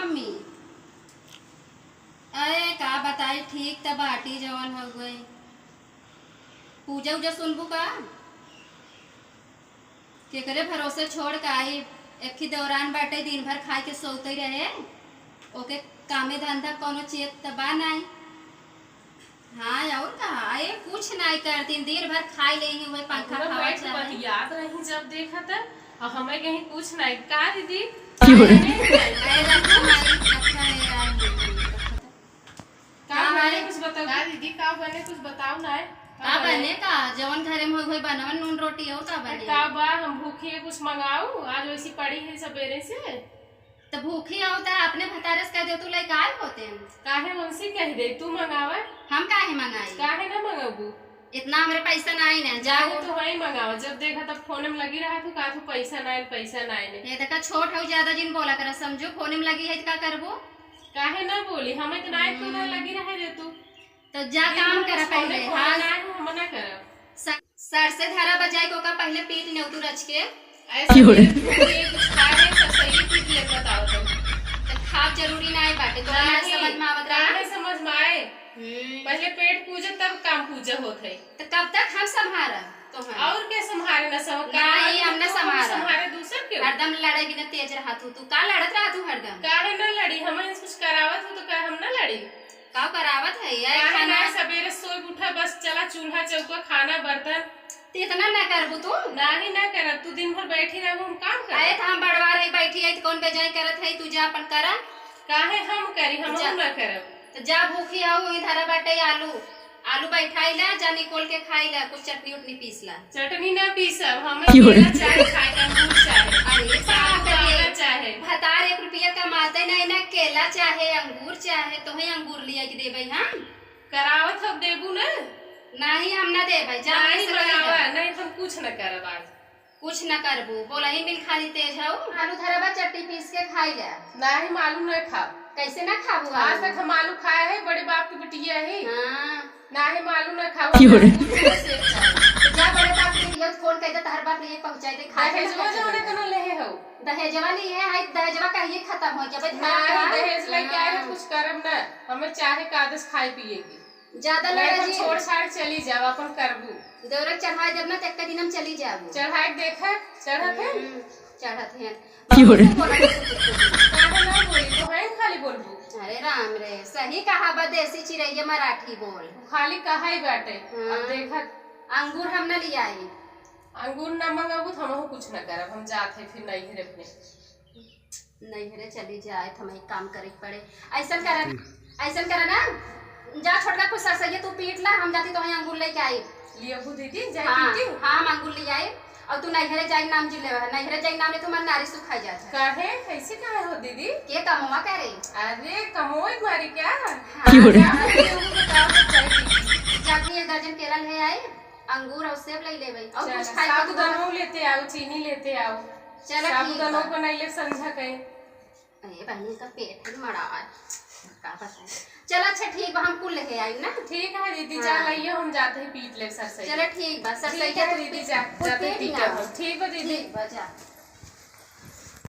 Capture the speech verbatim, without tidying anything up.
मम्मी, अरे का बताई, ठीक त बाटी जवन हो गई। पूजा उजा सुनबू का? केकरे भरोसे छोड़ के आई? एक ही दौरान बाटे, दिन भर खाए के सोते रहे, ओके कामे धंधा कोनो चेत त बा नाई। हाँ, और का? ए, कुछ नाई करती, दिन भर खाई ले ही, वही पंखा अपना हवा बैठ के चले। बतियात रही जब देखा त, और हमें कहीं कुछ नाई। का दीदी? क्यों रे? अरे रखा माई, रखा है यार, का का बने है? कुछ बताओ। का दीदी, का बने कुछ बताओ ना है। का का बने? बने का? जवन घरे में होई बनवन नून रोटी, और का अरे बने? का बा, हम भूखी है, कुछ मंगाऊ, आज वैसी पड़ी है सबेरे से। त भूखी हो त अपने भतारे से कह दे, तू लेके आए होते हैं। काहे उनसे कह दे, तू मंगावे? हम काहे मंगाई? काहे ना मंगाबू? इतना हमरे पैसा नाई ना, जाओ। काहे तू वही मंगावा, जब देखा तब फोन में लगी रहा तू, का तू पैसा नाई, पैसा नाई ने। ये देखा छोट हो, ज्यादा जिन बोला करा, समझो फोन में लगी है त का करबो? काहे ना बोली, हमें तो नाई तू ना हम्म। लगी रहे दे तू। तो जा दिन काम भर करा कुछ पहले, फोन, फोन हाँ। नाई हो, हम ना करब। स-, सर से धरा बजाए को का पहले पीट नेवतू रच के। ऐसे क्यों रे? ये कुछ खा रहे, सब सही पीट ले बताओ तो। तो खाब जरूरी ना है बाटे, तो ना नहीं, समझ में आवत रहा। काहे समझ में आए? हम्म। पहले पेट पूजे तब काम पूजा होत है। तो कब तक हम संभारा तोहन? और के संभारे ना सब? नहीं, हम ना संभारा। संभारे दूसर के? हरदम लड़ाई बिना तेज रहा तू, तू का लड़त रहा तू हरदम? काहे ना लड़ी? हमें कुछ करावत हो तो का हम ना लड़ी? का करावत है ये काहे खाना? ना सबेरे सोए उठा, बस चला चूल्हा चौका, खाना बर्तन। ते इतना ना करबू तू? नाही ना करब, तू दिन भर बैठी रहबू, हम काम करब। आए त हम बड़वा रही बैठी है, त कौन बेजाय करत है, तू जा अपन करा। काहे हम करी, हम जा। ना करब। त जा भूखी आओ, वही धरा बाटे आलू, आलू बैठाई ला, जा निकोल के खाई ला, कुछ चटनी उटनी पीस ला। चटनी ना पीसब, हमें क्यों रे? केला चाहे, खाए का अंगूर चाहे, अरे बाप रे। साबूदाना चाहे। भतार एक रुपया कमाते नहीं ना, केला चाहे, अंगूर चाहे, तोहे अंगूर लिया के देबै हम। करावत हो देबू ना? नहीं, हम ना देबै, जा नहीं पैसा नहीं बनावा, देबै। नहीं तो हम कुछ न करब आज। कुछ ना करबू, बोला ही मिल खाली तेज हऊ। आलू धरा बा, चट्टी पीस के खाई ले। नाही, हम आलू ना खाब। कैसे ना खाबू आज आलू? तक हम आलू खाए है, बड़े बाप के बिटिया है। हाँ। नाही, हम आलू ना खाब, क्यों रे? हमरा दूध के सेक खाब। जा बड़े बाप के बिटिया फोन कर दे, तहर बाप लिए पहुँचाई दे, खा के दहेजवा ना जौने खाबू। तना लेहे हो। दहेजवा लिए है, दहेजवा कहिए खत्म हो जाबे, धरा नाही, खा। दहेज लेके आए हो, हाँ। कुछ करब ना, हमें चाहे कादस खाए पिए के। ज्यादा नहीं तो लड़ाई छोड़ छाड़ चली जाओ, अपन करबू। देवरा चढ़ाई देब ना, तो एक दिन हम चली जाबू। चढ़ाई देखे, चढ़त है? हम्म, चढ़त है। क्यों रे? बोला तो कुछ कुछ। काहे ना बोली, तो है खाली बोलबू। अरे राम रे, सही कहा बा, देसी चिरैया मराठी बोल। खाली कहा ही बाटे, हाँ। अब देखत। अंगूर हम ना लियाई। अंगूर ना मंगाबू, तो हमहू कुछ ना करब, हम जात है फिर नहीं रे अपने। नैहरे चली जाए, तो हमें काम करे के पड़े। ऐसन करा, ऐसन करा ना, जा छोटका कुछ सरसैया तू पीट ला, हम जाती तो वहीं अंगूर लेके आई। लियबू दीदी, जाए हाँ, पीटी? हाँ, हम अंगूर ले आई। और तू नैहरे जाए नाम जी लेवा है, नैहरे जाए नाम ले तो हमार नारी सुखाई जात है। काहे? कैसे काहे हो दीदी? के कमवा करे? अरे, कमोई मारी क्या? हाँ। क्यों रे? अरे, वो बताओ तो चाय पीती। जाती एक दर्जन केला ले आई, अंगूर और सेब ले लेबै, और चला, कुछ खाए के साबूदानो लेते आओ, चीनी लेते आओ। चला, ठीक साबूदानो बा। बनाई ले संझा के। अरे बहनी, का पेट है मड़ा है, का बताएं। चल अच्छा ठीक बा, हम कुल लेके आई ना। ठीक है दीदी, हाँ। जा लइयो, हम जाते ही पीट लेब सरसैया। चलो ठीक बा, सरसैया ठीक है तू दीदी, पीट, जा, कुल जाते पीट पीट ना। लेब। ठीक बा दीदी। ठीक बा, जा।